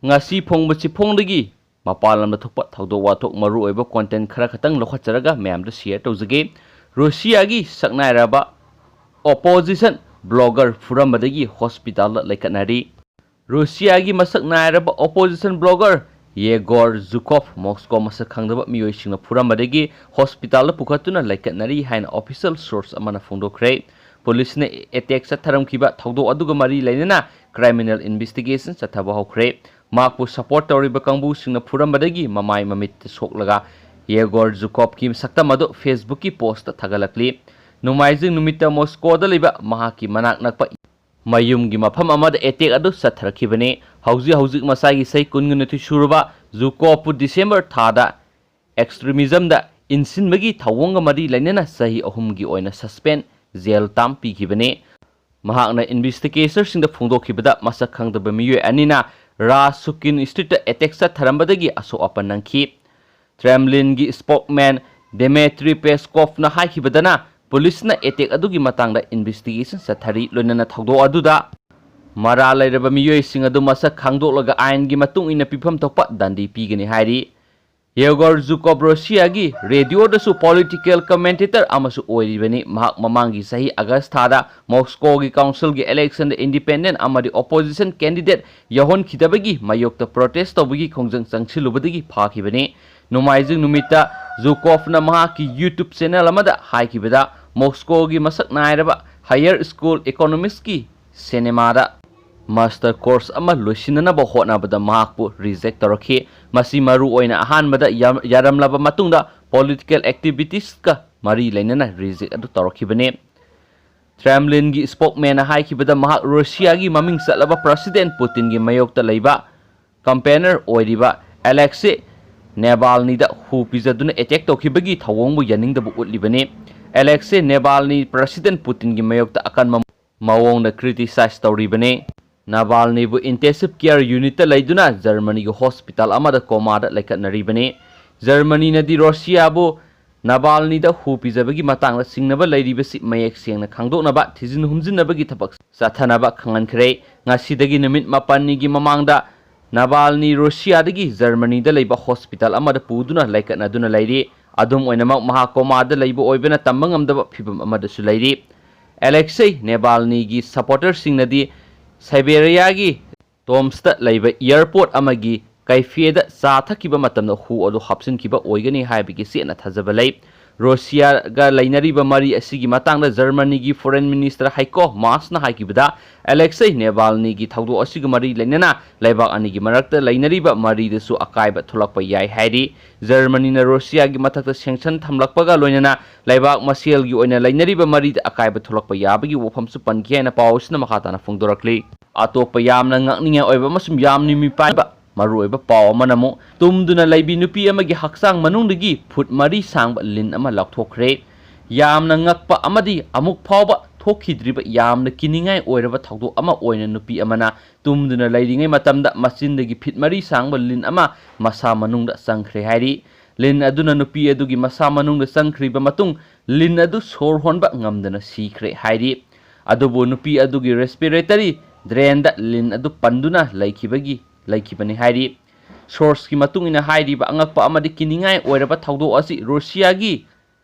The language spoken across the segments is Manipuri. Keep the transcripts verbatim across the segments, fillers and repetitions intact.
ꯉꯁꯤ ꯐꯣꯡꯕ ꯆꯦꯐꯣꯡꯗꯒꯤ ꯃꯄꯥꯟ ꯂꯝꯗ ꯊꯣꯛꯄ ꯊꯧꯗꯣꯛ ꯋꯥꯊꯣꯛ ꯃꯔꯨꯑꯣꯏꯕ content ꯈꯔ ꯈꯛꯇꯪ ꯂꯧꯈꯠꯆꯔꯒ ꯃꯌꯥꯝꯗ share ꯇꯧꯖꯒꯦ꯫ ꯔꯨꯁꯤꯌꯥꯒꯤ ꯁꯛꯅꯥꯏꯔꯕ opposition blogger ꯐꯨꯔꯝꯕꯗꯒꯤ hospitalꯗ ꯂꯩꯈꯠꯅꯔꯤ꯫ ꯔꯨꯁꯤꯌꯥꯒꯤ ꯃꯁꯛ ꯅꯥꯏꯔꯕ opposition blogger ꯌꯦꯒꯣꯔ ꯖꯨꯀꯣꯚ ꯃꯣꯁꯀꯣ ꯃꯁꯛ ꯈꯪꯗꯕ ꯃꯤꯑꯣꯏꯁꯤꯡꯅ ꯐꯨꯔꯝꯕꯗꯒꯤ hospitalꯗ ꯄꯨꯈꯠꯇꯨꯅ ꯂꯩꯈꯠꯅꯔꯤ ꯍꯥꯏꯅ official source ꯑꯃꯅ ꯐꯣꯡꯗꯣꯛꯈ꯭ꯔꯦ꯫ ꯄꯨꯂꯤꯁꯅ attack ꯆꯠꯊꯔꯝꯈꯤꯕ ꯊꯧꯗꯣꯛ ꯑꯗꯨꯒ ꯃꯔꯤ ꯂꯩꯅꯅ criminal investigation ꯆꯠꯊꯕ ꯍꯧꯈ꯭ꯔꯦ꯫ ꯃꯍꯥꯛꯄꯨ support ꯇꯧꯔꯤꯕ ꯀꯥꯡꯕꯨꯁꯤꯡꯅ ꯐꯨꯔꯝꯕꯗꯒꯤ ꯃꯃꯥꯏ ꯃꯃꯤꯠꯇ ꯁꯣꯛꯂꯒ ꯌꯦꯒꯣꯔ ꯖꯨꯀꯣꯚꯀꯤ ꯁꯛꯇꯝ ꯑꯗꯨ Facebookꯀꯤ postꯇ ꯊꯥꯒꯠꯂꯛꯂꯤ꯫ ꯅꯣꯡꯃꯥꯏꯖꯤꯡ ꯅꯨꯃꯤꯠꯇ ꯃꯣꯁꯀꯣꯗ ꯂꯩꯕ ꯃꯍꯥꯛꯀꯤ ꯃꯅꯥꯛ ꯅꯛꯄ ꯃꯌꯨꯝꯒꯤ ꯃꯐꯝ ꯑꯃꯗ attack ꯑꯗꯨ ꯆꯠꯊꯔꯛꯈꯤꯕꯅꯤ꯫ ꯍꯧꯖꯤꯛ ꯍꯧꯖꯤꯛ ꯃꯁꯥꯒꯤ ꯆꯍꯤ ꯀꯨꯟꯒ ꯅꯤꯊꯣꯏ ꯁꯨꯔꯕ ꯖꯨꯀꯣꯚꯄꯨ December ꯊꯥꯗ extremismꯗ ꯏꯟꯁꯤꯟꯕꯒꯤ ꯊꯧꯑꯣꯡꯒ ꯃꯔꯤ ꯂꯩꯅꯅ ꯆꯍꯤ ꯑꯍꯨꯝꯒꯤ ꯑꯣꯏꯅ suspend, jail term, ꯄꯤꯈꯤꯕꯅꯤ꯫ ꯃꯍꯥꯛꯅ investigatorꯁꯤꯡꯗ ꯐꯣꯡꯗꯣꯛꯈꯤꯕꯗ ꯃꯁꯛ ꯈꯪꯗꯕ ꯃꯤꯑꯣꯏ ꯑꯅꯤꯅ Rasputin Streetꯇ attack ꯆꯠꯊꯔꯝꯕꯗꯒꯤ ꯑꯁꯣꯛ ꯑꯄꯟ ꯅꯪꯈꯤ꯫ Kremlinꯒꯤ spokesman Dmitry Peskovꯅ ꯍꯥꯏꯈꯤꯕꯗꯅ ꯄꯨꯂꯤꯁꯅ attack ꯑꯗꯨꯒꯤ ꯃꯇꯥꯡꯗ investigation ꯆꯠꯊꯔꯤ, ꯂꯣꯏꯅꯅ ꯊꯧꯗꯣꯛ ꯑꯗꯨꯗ ꯃꯔꯥꯜ ꯂꯩꯔꯕ ꯃꯤꯑꯣꯏꯁꯤꯡ ꯑꯗꯨ ꯃꯁꯛ ꯈꯪꯗꯣꯛꯂꯒ ꯑꯥꯏꯟꯒꯤ ꯃꯇꯨꯡ ꯏꯟꯅ ꯄꯤꯐꯝ ꯊꯣꯛꯄ ꯗꯟꯗꯤ ꯄꯤꯒꯅꯤ ꯍꯥꯏꯔꯤ꯫ Yegor Zhukov ꯔꯨꯁꯤꯌꯥꯒꯤ radioꯗꯁꯨ political commentator ꯑꯃꯁꯨ ꯑꯣꯏꯔꯤꯕꯅꯤ꯫ ꯃꯍꯥꯛ ꯃꯃꯥꯡꯒꯤ ꯆꯍꯤ August ꯊꯥꯗ Moscowꯒꯤ councilꯒꯤ electionꯗ independent ꯑꯃꯗꯤ opposition candidate ꯌꯥꯎꯍꯟꯈꯤꯗꯕꯒꯤ ꯃꯥꯌꯣꯛꯇ protest ꯇꯧꯕꯒꯤ ꯈꯣꯡꯖꯪ ꯆꯪꯁꯤꯜꯂꯨꯕꯗꯒꯤ ꯐꯥꯈꯤꯕꯅꯤ꯫ ꯅꯣꯡꯃꯥꯏꯖꯤꯡ ꯅꯨꯃꯤꯠꯇ Zhukovꯅ ꯃꯍꯥꯛꯀꯤ YouTube channel ꯑꯃꯗ ꯍꯥꯏꯈꯤꯕꯗ, Moscowꯒꯤ ꯃꯁꯛ ꯅꯥꯏꯔꯕ higher school economicsꯀꯤ cinemaꯗ master course ꯑꯃ ꯂꯣꯏꯁꯤꯟꯅꯅꯕ ꯍꯣꯠꯅꯕꯗ ꯃꯍꯥꯛꯄꯨ reject ꯇꯧꯔꯛꯈꯤ꯫ ꯃꯁꯤ ꯃꯔꯨ ꯑꯣꯏꯅ ꯑꯍꯥꯟꯕꯗ ꯌꯥ-, ꯌꯥꯔꯝꯂꯕ ꯃꯇꯨꯡꯗ political activitiesꯀ ꯃꯔꯤ ꯂꯩꯅꯅ reject ꯑꯗꯨ ꯇꯧꯔꯛꯈꯤꯕꯅꯤ꯫ Kremlinꯒꯤ spokesmanꯅ ꯍꯥꯏꯈꯤꯕꯗ, ꯃꯍꯥꯛ ꯔꯨꯁꯤꯌꯥꯒꯤ ꯃꯃꯤꯡ ꯆꯠꯂꯕ President Putinꯒꯤ ꯃꯥꯌꯣꯛꯇ ꯂꯩꯕ campaigner ꯑꯣꯏꯔꯤꯕ Alexei Navalnyꯗ ꯍꯨ ꯄꯤꯖꯗꯨꯅ attack ꯇꯧꯈꯤꯕꯒꯤ ꯊꯧꯑꯣꯡꯕꯨ ꯌꯥꯅꯤꯡꯗꯕ ꯎꯠꯂꯤꯕꯅꯤ꯫ Alexei Navalny President Putinꯒꯤ ꯃꯥꯌꯣꯛꯇ ꯑꯀꯟꯕ ꯃꯑꯣꯡꯗ criticize ꯇꯧꯔꯤꯕꯅꯤ꯫ Navalnyꯕꯨ intensive care unitꯇ ꯂꯩꯗꯨꯅ Germanyꯒꯤ hospital ꯑꯃꯗ comaꯗ ꯂꯩꯈꯠꯅꯔꯤꯕꯅꯤ꯫ Germanyꯅꯗꯤ ꯔꯨꯁꯤꯌꯥꯕꯨ ꯅꯥꯚꯥꯜꯅꯤꯗ ꯍꯨ ꯄꯤꯖꯕꯒꯤ ꯃꯇꯥꯡꯗ ꯆꯤꯡꯅꯕ ꯂꯩꯔꯤꯕꯁꯤ ꯃꯌꯦꯛ ꯁꯦꯡꯅ ꯈꯪꯗꯣꯛꯅꯕ ꯊꯤꯖꯤꯟ ꯍꯨꯝꯖꯤꯟꯅꯕꯒꯤ ꯊꯕꯛ ꯆꯠꯊꯅꯕ ꯈꯪꯍꯟꯈ꯭ꯔꯦ꯫ ꯉꯁꯤꯗꯒꯤ ꯅꯨꯃꯤꯠ ꯃꯥꯄꯟꯅꯤꯒꯤ ꯃꯃꯥꯡꯗ ꯅꯥꯚꯥꯜꯅꯤ ꯔꯣꯁꯤꯌꯥꯗꯒꯤ ꯖꯔꯃꯅꯤꯗ ꯂꯩꯕ ꯍꯣꯁꯄꯤꯇꯥꯜ ꯑꯃꯗ ꯄꯨꯗꯨꯅ ꯂꯩꯀꯠꯅꯗꯨꯅ ꯂꯩꯔꯤ꯫ ꯑꯗꯨꯝ ꯑꯣꯏꯅꯃꯛ, ꯃꯍꯥꯛ ꯀꯣꯃꯥꯗ ꯂꯩꯕ ꯑꯣꯏꯕꯅ ꯇꯝꯕ ꯉꯝꯗꯕ ꯐꯤꯚꯝ ꯑꯃꯗꯁꯨ ꯂꯩꯔꯤ꯫ ꯑꯦꯂꯦꯛꯁꯦ ꯅꯦꯚꯥꯜꯅꯤꯒꯤ ꯁꯄꯣꯔꯇꯔꯁꯤꯡꯅꯗꯤ ꯁꯥꯏꯕꯦꯔꯤꯌꯥꯒꯤ ꯇꯣꯝꯁꯇ ꯂꯩꯕ ꯑꯦꯌꯔꯄꯣꯔꯠ ꯑꯃꯒꯤ ꯀꯦꯐꯦꯗ ꯆꯥ ꯊꯛꯈꯤꯕ ꯃꯇꯝꯗ ꯍꯨ ꯑꯗꯨ ꯍꯥꯞꯆꯤꯟꯈꯤꯕ ꯑꯣꯏꯒꯅꯤ ꯍꯥꯏꯕꯒꯤ ꯆꯦꯠꯅ ꯊꯥꯖꯕ ꯂꯩ꯫ ꯔꯣꯁꯤꯌꯥꯒ ꯂꯩꯅꯔꯤꯕ ꯃꯔꯤ ꯑꯁꯤꯒꯤ ꯃꯇꯥꯡꯗ ꯖꯔꯃꯅꯤꯒꯤ ꯐꯣꯔꯦꯟ ꯃꯤꯅꯤꯁꯇꯔ ꯍꯥꯏꯀꯣ ꯃꯥꯁꯅ ꯍꯥꯏꯈꯤꯕꯗ, ꯑꯦꯂꯦꯛꯁꯦ ꯅꯦꯚꯥꯜꯅꯤꯒꯤ ꯊꯧꯗꯣꯛ ꯑꯁꯤꯒ ꯃꯔꯤ ꯂꯩꯅꯅ ꯂꯩꯕꯥꯛ ꯑꯅꯤꯒꯤ ꯃꯔꯛꯇ ꯂꯩꯅꯔꯤꯕ ꯃꯔꯤꯗꯁꯨ ꯑꯀꯥꯏꯕ ꯊꯣꯛꯂꯛꯄ ꯌꯥꯏ ꯍꯥꯏꯔꯤ꯫ ꯖꯔꯃꯅꯤꯅ ꯔꯣꯁꯤꯌꯥꯒꯤ ꯃꯊꯛꯇ ꯁꯦꯡꯁꯟ ꯊꯝꯂꯛꯄꯒ ꯂꯣꯏꯅꯅ ꯂꯩꯕꯥꯛ ꯃꯁꯦꯜꯒꯤ ꯑꯣꯏꯅ ꯂꯩꯅꯔꯤꯕ ꯃꯔꯤꯗ ꯑꯀꯥꯏꯕ ꯊꯣꯛꯂꯛꯄ ꯌꯥꯕꯒꯤ ꯋꯥꯐꯝꯁꯨ ꯄꯟꯈꯤ ꯍꯥꯏꯅ ꯄꯥꯎ ꯑꯁꯤꯅ ꯃꯈꯥ ꯇꯥꯅ ꯐꯣꯡꯗꯣꯔꯛꯂꯤ꯫ ꯑꯇꯣꯞꯄ ꯌꯥꯝꯅ ꯉꯛꯅꯤꯡꯉꯥꯏ ꯑꯣꯏꯕ ꯑꯃꯁꯨꯡ ꯌꯥꯝꯅ ꯃꯤꯄꯥꯏꯕ ꯃꯔꯨꯑꯣꯏꯕ ꯄꯥꯎ ꯑꯃꯅ ꯑꯃꯨꯛ ꯇꯨꯝꯗꯨꯅ ꯂꯩꯕꯤ ꯅꯨꯄꯤ ꯑꯃꯒꯤ ꯍꯛꯆꯥꯡ ꯃꯅꯨꯡꯗꯒꯤ ꯐꯨꯠ ꯃꯔꯤ ꯁꯥꯡꯕ ꯂꯤꯟ ꯑꯃ ꯂꯧꯊꯣꯛꯈ꯭ꯔꯦ꯫ ꯌꯥꯝꯅ ꯉꯛꯄ ꯑꯃꯗꯤ ꯑꯃꯨꯛ ꯐꯥꯎꯕ ꯊꯣꯛꯈꯤꯗ꯭ꯔꯤꯕ ꯌꯥꯝꯅ ꯀꯤꯅꯤꯡꯉꯥꯏ ꯑꯣꯏꯔꯕ ꯊꯧꯗꯣꯛ ꯑꯃ ꯑꯣꯏꯅ ꯅꯨꯄꯤ ꯑꯃꯅ ꯇꯨꯝꯗꯨꯅ ꯂꯩꯔꯤꯉꯩ ꯃꯇꯝꯗ ꯃꯆꯤꯟꯗꯒꯤ ꯐꯤꯠ ꯃꯔꯤ ꯁꯥꯡꯕ ꯂꯤꯟ ꯑꯃ ꯃꯁꯥ ꯃꯅꯨꯡꯗ ꯆꯪꯈ꯭ꯔꯦ ꯍꯥꯏꯔꯤ꯫ ꯂꯤꯟ ꯑꯗꯨꯅ ꯅꯨꯄꯤ ꯑꯗꯨꯒꯤ ꯃꯁꯥ ꯃꯅꯨꯡꯗ ꯆꯪꯈ꯭ꯔꯤꯕ ꯃꯇꯨꯡ ꯂꯤꯟ ꯑꯗꯨ ꯁꯣꯔ ꯍꯣꯟꯕ ꯉꯝꯗꯅ ꯁꯤꯈ꯭ꯔꯦ ꯍꯥꯏꯔꯤ꯫ ꯑꯗꯨꯕꯨ ꯅꯨꯄꯤ ꯑꯗꯨꯒꯤ ꯔꯦꯁꯄꯤꯔꯦꯇꯔꯤ ꯗ꯭ꯔꯦꯟꯗ ꯂꯤꯟ ꯑꯗꯨ ꯄꯟꯗꯨꯅ ꯂꯩꯈꯤꯕꯒꯤ ꯂꯩꯈꯤꯕꯅꯤ ꯍꯥꯏꯔꯤ꯫ ꯁꯣꯔꯁꯀꯤ ꯃꯇꯨꯡ ꯏꯟꯅ, ꯍꯥꯏꯔꯤꯕ ꯑꯉꯛꯄ ꯑꯃꯗꯤ ꯀꯤꯅꯤꯡꯉꯥꯏ ꯑꯣꯏꯔꯕ ꯊꯧꯗꯣꯛ ꯑꯁꯤ ꯔꯨꯁꯤꯌꯥꯒꯤ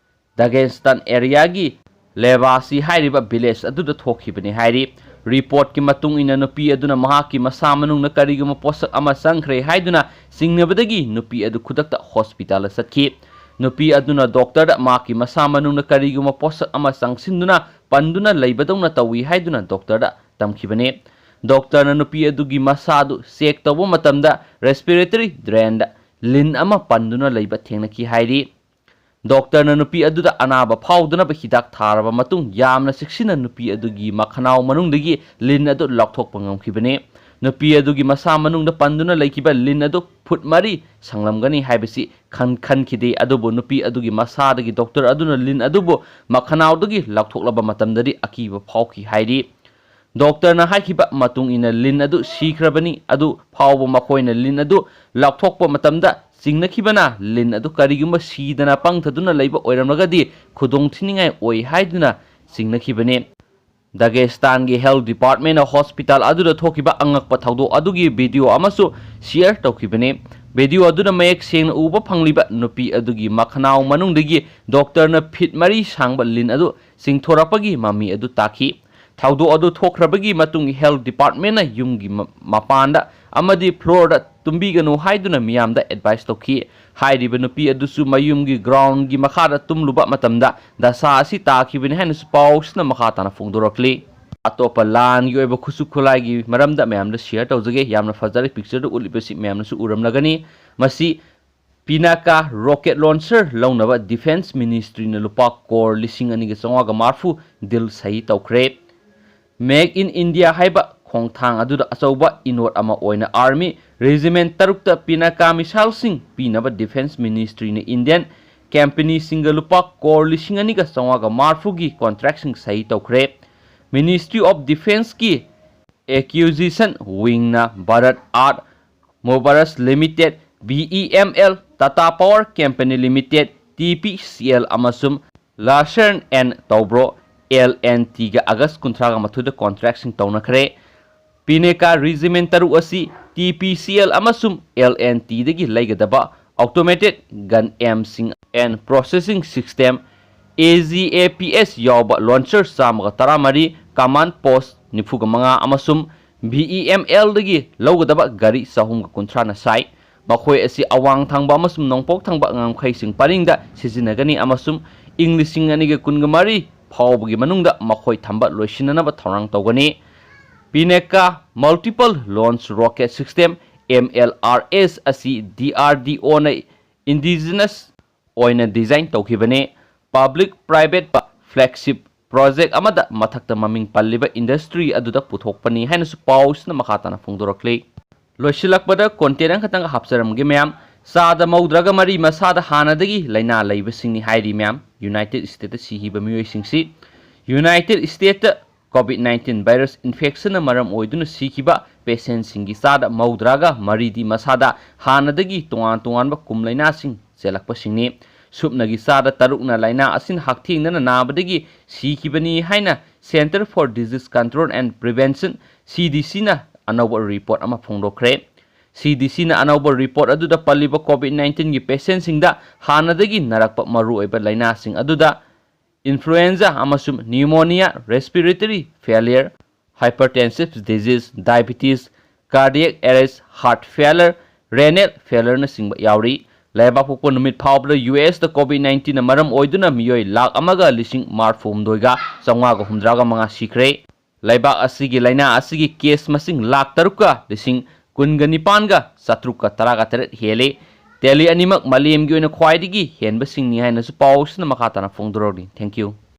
ꯗꯥꯒꯦꯁꯇꯥꯟ ꯑꯦꯔꯤꯌꯥꯒꯤ ꯂꯦꯕꯥꯁꯤ ꯍꯥꯏꯔꯤꯕ ꯚꯤꯂꯦꯖ ꯑꯗꯨꯗ ꯊꯣꯛꯈꯤꯕꯅꯤ ꯍꯥꯏꯔꯤ꯫ ꯔꯤꯄꯣꯔꯠꯀꯤ ꯃꯇꯨꯡ ꯏꯟꯅ, ꯅꯨꯄꯤ ꯑꯗꯨꯅ ꯃꯍꯥꯛꯀꯤ ꯃꯁꯥ ꯃꯅꯨꯡꯗ ꯀꯔꯤꯒꯨꯝꯕ ꯄꯣꯠꯁꯛ ꯑꯃ ꯆꯪꯈ꯭ꯔꯦ ꯍꯥꯏꯗꯨꯅ ꯆꯤꯡꯅꯕꯗꯒꯤ ꯅꯨꯄꯤ ꯑꯗꯨ ꯈꯨꯗꯛꯇ ꯍꯣꯁꯄꯤꯇꯥꯜꯗ ꯆꯠꯈꯤ꯫ ꯅꯨꯄꯤ ꯑꯗꯨꯅ ꯗꯣꯛꯇꯔꯗ ꯃꯍꯥꯛꯀꯤ ꯃꯁꯥ ꯃꯅꯨꯡꯗ ꯀꯔꯤꯒꯨꯝꯕ ꯄꯣꯠꯁꯛ ꯑꯃ ꯆꯪꯁꯤꯟꯗꯨꯅ ꯄꯟꯗꯨꯅ ꯂꯩꯕꯗꯧꯅ ꯇꯧꯏ ꯍꯥꯏꯗꯨꯅ ꯗꯣꯛꯇꯔꯗ ꯇꯝꯈꯤꯕꯅꯤ꯫ ꯗꯣꯛꯇꯔꯅ ꯅꯨꯄꯤ ꯑꯗꯨꯒꯤ ꯃꯁꯥ ꯑꯗꯨ ꯆꯦꯛ ꯇꯧꯕ ꯃꯇꯝꯗ ꯔꯦꯁꯄꯤꯔꯦꯇꯔꯤ ꯗ꯭ꯔꯦꯟꯗ ꯂꯤꯟ ꯑꯃ ꯄꯟꯗꯨꯅ ꯂꯩꯕ ꯊꯦꯡꯅꯈꯤ ꯍꯥꯏꯔꯤ꯫ ꯗꯣꯛꯇꯔꯅ ꯅꯨꯄꯤ ꯑꯗꯨꯗ ꯑꯅꯥꯕ ꯐꯥꯎꯗꯅꯕ ꯍꯤꯗꯥꯛ ꯊꯥꯔꯕ ꯃꯇꯨꯡ, ꯌꯥꯝꯅ ꯆꯦꯛꯁꯤꯟꯅ ꯅꯨꯄꯤ ꯑꯗꯨꯒꯤ ꯃꯈꯅꯥꯎ ꯃꯅꯨꯡꯗꯒꯤ ꯂꯤꯟ ꯑꯗꯨ ꯂꯧꯊꯣꯛꯄ ꯉꯝꯈꯤꯕꯅꯤ꯫ ꯅꯨꯄꯤ ꯑꯗꯨꯒꯤ ꯃꯁꯥ ꯃꯅꯨꯡꯗ ꯄꯟꯗꯨꯅ ꯂꯩꯈꯤꯕ ꯂꯤꯟ ꯑꯗꯨ ꯐꯨꯠ ꯃꯔꯤ ꯁꯥꯡꯂꯝꯒꯅꯤ ꯍꯥꯏꯕꯁꯤ ꯈꯟ-, ꯈꯟꯈꯤꯗꯦ꯫ ꯑꯗꯨꯕꯨ ꯅꯨꯄꯤ ꯑꯗꯨꯒꯤ ꯃꯁꯥꯗꯒꯤ ꯗꯣꯛꯇꯔ ꯑꯗꯨꯅ ꯂꯤꯟ ꯑꯗꯨꯕꯨ ꯃꯈꯅꯥꯎꯗꯒꯤ ꯂꯧꯊꯣꯛꯂꯕ ꯃꯇꯝꯗꯗꯤ ꯑꯀꯤꯕ ꯐꯥꯎꯈꯤ ꯍꯥꯏꯔꯤ꯫ ꯗꯣꯛꯇꯔꯅ ꯍꯥꯏꯈꯤꯕ ꯃꯇꯨꯡ ꯏꯟꯅ ꯂꯤꯟ ꯑꯗꯨ ꯁꯤꯈ꯭ꯔꯕꯅꯤ꯫ ꯑꯗꯨ ꯐꯥꯎꯕ ꯃꯈꯣꯏꯅ ꯂꯤꯟ ꯑꯗꯨ ꯂꯧꯊꯣꯛꯄ ꯃꯇꯝꯗ ꯆꯤꯡꯅꯈꯤꯕꯅ ꯂꯤꯟ ꯑꯗꯨ ꯀꯔꯤꯒꯨꯝꯕ ꯁꯤꯗꯅ ꯄꯪꯊꯗꯨꯅ ꯂꯩꯕ ꯑꯣꯏꯔꯝꯂꯒꯗꯤ ꯈꯨꯗꯣꯡꯊꯤꯅꯤꯡꯉꯥꯏ ꯑꯣꯏ ꯍꯥꯏꯗꯨꯅ ꯆꯤꯡꯅꯈꯤꯕꯅꯤ꯫ ꯗꯥꯒꯦꯁꯇꯥꯟꯒꯤ health department ꯅ hospital ꯑꯗꯨꯗ ꯊꯣꯛꯈꯤꯕ ꯑꯉꯛꯄ ꯊꯧꯗꯣꯛ ꯑꯗꯨꯒꯤ video ꯑꯃꯁꯨ share ꯇꯧꯈꯤꯕꯅꯤ꯫ Video ꯑꯗꯨꯅ ꯃꯌꯦꯛ ꯁꯦꯡꯅ ꯎꯕ ꯐꯪꯂꯤꯕ ꯅꯨꯄꯤ ꯑꯗꯨꯒꯤ ꯃꯈꯅꯥꯎ ꯃꯅꯨꯡꯗꯒꯤ doctor ꯅ feet ꯃꯔꯤ ꯁꯥꯡꯕ ꯂꯤꯟ ꯑꯗꯨ ꯆꯤꯡꯊꯣꯔꯛꯄꯒꯤ ꯃꯃꯤ ꯑꯗꯨ ꯇꯥꯈꯤ꯫ ꯊꯧꯗꯣꯛ ꯑꯗꯨ ꯊꯣꯛꯈ꯭ꯔꯕꯒꯤ ꯃꯇꯨꯡ health department ꯅ ꯌꯨꯝꯒꯤ ꯃ-, ꯃꯄꯥꯟꯗ ꯑꯃꯗꯤ floor ꯗ ꯇꯨꯝꯕꯤꯒꯅꯨ ꯍꯥꯏꯗꯨꯅ ꯃꯤꯌꯥꯝꯗ advice ꯇꯧꯈꯤ꯫ ꯍꯥꯏꯔꯤꯕ ꯅꯨꯄꯤ ꯑꯗꯨꯁꯨ ꯃꯌꯨꯝꯒꯤ ground ꯒꯤ ꯃꯈꯥꯗ ꯇꯨꯝꯂꯨꯕ ꯃꯇꯝꯗ ꯗꯁꯥ ꯑꯁꯤ ꯇꯥꯈꯤꯕꯅꯤ ꯍꯥꯏꯅꯁꯨ ꯄꯥꯎꯁꯤꯅ ꯃꯈꯥ ꯇꯥꯅ ꯐꯣꯡꯗꯣꯔꯛꯂꯤ꯫ ꯑꯇꯣꯞꯄ ꯂꯥꯟꯒꯤ ꯑꯣꯏꯕ ꯈꯨꯠꯁꯨ ꯈꯨꯠꯂꯥꯏꯒꯤ ꯃꯔꯝꯗ ꯃꯌꯥꯝꯗ share ꯇꯧꯖꯒꯦ꯫ ꯌꯥꯝꯅ ꯐꯖꯔꯦ, picture ꯗ ꯎꯠꯂꯤꯕꯁꯤ ꯃꯌꯥꯝꯅꯁꯨ ꯎꯔꯝꯂꯒꯅꯤ꯫ ꯃꯁꯤ Pinaka rocket launcher ꯂꯧꯅꯕ Defence Ministry ꯅ ꯂꯨꯄꯥ ꯀ꯭ꯔꯣꯔ ꯂꯤꯁꯤꯡ ꯑꯅꯤꯒ ꯆꯥꯝꯃꯉꯥꯒ ꯃꯔꯤꯐꯨ deal ꯁꯍꯤ ꯇꯧꯈ꯭ꯔꯦ꯫ Make in India ꯍꯥꯏꯕ ꯈꯣꯡꯊꯥꯡ ꯑꯗꯨꯗ ꯑꯆꯧꯕ ꯏꯅꯣꯠ ꯑꯃ ꯑꯣꯏꯅ army regiment ꯇꯔꯨꯛꯇ Pinaka missile ꯁꯤꯡ ꯄꯤꯅꯕ Defence Ministry ꯅ Indian company ꯁꯤꯡꯒ ꯂꯨꯄꯥ ꯀ꯭ꯔꯣꯔ ꯂꯤꯁꯤꯡ ꯑꯅꯤꯒ ꯆꯥꯝꯃꯉꯥꯒ ꯃꯔꯤꯐꯨꯒꯤ contract ꯁꯤꯡ ꯁꯍꯤ ꯇꯧꯈ꯭ꯔꯦ꯫ Ministry of Defence ꯀꯤ acquisition wing ꯅ Bharat Earth Movers Limited, B E M L, Tata Power Company Limited, T P C L, ꯑꯃꯁꯨꯡ Larsen and Toubro, L and T ꯒ August ꯀꯨꯟꯊ꯭ꯔꯥꯒ ꯃꯥꯊꯣꯏꯗ contract ꯁꯤꯡ ꯇꯧꯅꯈ꯭ꯔꯦ꯫ Pinaka regiment ꯇꯔꯨꯛ ꯑꯁꯤ T P C L ꯑꯃꯁꯨꯡ L and T ꯗꯒꯤ ꯂꯩꯒꯗꯕ automated gun aim ꯁꯤꯡ and processing system, A G A P S, ꯌꯥꯎꯕ launcher ꯆꯥꯝꯃꯒ ꯇꯔꯥꯃꯔꯤ, command post ꯅꯤꯐꯨꯒ ꯃꯉꯥ ꯑꯃꯁꯨꯡ B E M L ꯗꯒꯤ ꯂꯧꯒꯗꯕ ꯒꯥꯔꯤ ꯆꯍꯨꯝꯒ ꯀꯨꯟꯊ꯭ꯔꯥꯅ ꯁꯥꯏ꯫ ꯃꯈꯣꯏ ꯑꯁꯤ ꯑꯋꯥꯡ ꯊꯪꯕ ꯑꯃꯁꯨꯡ ꯅꯣꯡꯄꯣꯛ ꯊꯪꯕ ꯉꯝꯈꯩꯁꯤꯡ ꯄꯔꯤꯡꯗ ꯁꯤꯖꯤꯟꯅꯒꯅꯤ ꯑꯃꯁꯨꯡ ꯏꯪ ꯂꯤꯁꯤꯡ ꯑꯅꯤꯒ ꯀꯨꯟꯒ ꯃꯔꯤ ꯐꯥꯎꯕꯒꯤ ꯃꯅꯨꯡꯗ ꯃꯈꯣꯏ ꯊꯝꯕ ꯂꯣꯏꯁꯤꯟꯅꯅꯕ ꯊꯧꯔꯥꯡ ꯇꯧꯒꯅꯤ꯫ Pinaka Multiple Launch Rocket System, M L R S, ꯑꯁꯤ D R D O ꯅ indigenous ꯑꯣꯏꯅ design ꯇꯧꯈꯤꯕꯅꯤ꯫ Public private flagship project ꯑꯃꯗ ꯃꯊꯛꯇ ꯃꯃꯤꯡ ꯄꯜꯂꯤꯕ industry ꯑꯗꯨꯗ ꯄꯨꯊꯣꯛꯄꯅꯤ ꯍꯥꯏꯅꯁꯨ ꯄꯥꯎꯁꯤꯅ ꯃꯈꯥ ꯇꯥꯅ ꯐꯣꯡꯗꯣꯔꯛꯂꯤ꯫ ꯂꯣꯏꯁꯤꯜꯂꯛꯄꯗ content ꯑꯃꯈꯛꯇꯪ ꯍꯥꯞꯆꯔꯝꯒꯦ ꯃꯌꯥꯝ꯫ ꯆꯥꯗ ꯃꯧꯗ꯭ꯔꯥꯒ ꯃꯔꯤ ꯃꯁꯥꯗ ꯍꯥꯟꯅꯗꯒꯤ ꯂꯥꯏꯅꯥ ꯂꯩꯕꯁꯤꯡꯅꯤ ꯍꯥꯏꯔꯤ ꯃꯌꯥꯝ꯫ United States ꯇ ꯁꯤꯈꯤꯕ ꯃꯤꯑꯣꯏꯁꯤꯡꯁꯤ United States ꯇ COVID nineteen virus infection ꯅ ꯃꯔꯝ ꯑꯣꯏꯗꯨꯅ ꯁꯤꯈꯤꯕ patient ꯁꯤꯡꯒꯤ ꯆꯥꯗ ꯃꯧꯗ꯭ꯔꯥꯒ ꯃꯔꯤꯗꯤ ꯃꯁꯥꯗ ꯍꯥꯟꯅꯗꯒꯤ ꯇꯣꯉꯥꯟ ꯇꯣꯉꯥꯟꯕ ꯀꯨꯝ ꯂꯥꯏꯅꯥꯁꯤꯡ ꯆꯦꯜꯂꯛꯄꯁꯤꯡꯅꯤ꯫ ꯁꯨꯞꯅꯒꯤ ꯆꯥꯗ ꯇꯔꯨꯛꯅ ꯂꯥꯏꯅꯥ ꯑꯁꯤꯅ ꯍꯛꯊꯦꯡꯅꯅ ꯅꯥꯕꯗꯒꯤ ꯁꯤꯈꯤꯕꯅꯤ ꯍꯥꯏꯅ Centre for Disease Control and Prevention, C D C ꯅ ꯑꯅꯧꯕ ꯔꯤꯄꯣꯔꯠ ꯑꯃ ꯐꯣꯡꯗꯣꯛꯈ꯭ꯔꯦ꯫ C D C ꯅ ꯑꯅꯧꯕ ꯔꯤꯄꯣꯔꯠ ꯑꯗꯨꯗ ꯄꯜꯂꯤꯕ COVID nineteen ꯒꯤ ꯄꯦꯁꯦꯟꯁꯤꯡꯗ ꯍꯥꯟꯅꯗꯒꯤ ꯅꯥꯔꯛꯄ ꯃꯔꯨꯑꯣꯏꯕ ꯂꯥꯏꯅꯥꯁꯤꯡ ꯑꯗꯨꯗ influenza ꯑꯃꯁꯨꯡ pneumonia, respiratory failure, hypertensive disease, diabetes, cardiac arrest, heart failure, renal failure ꯅꯆꯤꯡꯕ ꯌꯥꯎꯔꯤ꯫ ꯂꯩꯕꯥꯛ ꯄꯣꯛꯄ ꯅꯨꯃꯤꯠ ꯐꯥꯎꯕꯗ U S ꯇ COVID nineteen ꯅ ꯃꯔꯝ ꯑꯣꯏꯗꯨꯅ ꯃꯤꯑꯣꯏ ꯂꯥꯈ ꯑꯃꯒ ꯂꯤꯁꯤꯡ ꯃꯔꯤꯐꯨ ꯍꯨꯝꯗꯣꯏꯒ ꯆꯥꯝꯃꯉꯥꯒ ꯍꯨꯝꯗ꯭ꯔꯥꯒ ꯃꯉꯥ ꯁꯤꯈ꯭ꯔꯦ꯫ ꯂꯩꯕꯥꯛ ꯑꯁꯤꯒꯤ ꯂꯥꯏꯅꯥ ꯑꯁꯤꯒꯤ ꯀꯦꯁ ꯃꯁꯤꯡ ꯂꯥꯈ ꯇꯔꯨꯛꯀ ꯂꯤꯁꯤꯡ ꯀꯨꯟꯒ ꯅꯤꯄꯥꯟꯒ ꯆꯥꯇ꯭ꯔꯨꯛꯀ ꯇꯔꯥꯒ ꯇꯔꯦꯠ ꯍꯦꯜꯂꯤ꯫ ꯇꯦꯂꯤ ꯑꯅꯤꯃꯛ ꯃꯥꯂꯦꯝꯒꯤ ꯑꯣꯏꯅ ꯈ꯭ꯋꯥꯏꯗꯒꯤ ꯍꯦꯟꯕꯁꯤꯡꯅꯤ ꯍꯥꯏꯅꯁꯨ ꯄꯥꯎꯁꯤꯅ ꯃꯈꯥ ꯇꯥꯅ ꯐꯣꯡꯗꯣꯔꯛꯂꯤ꯫ Thank you꯫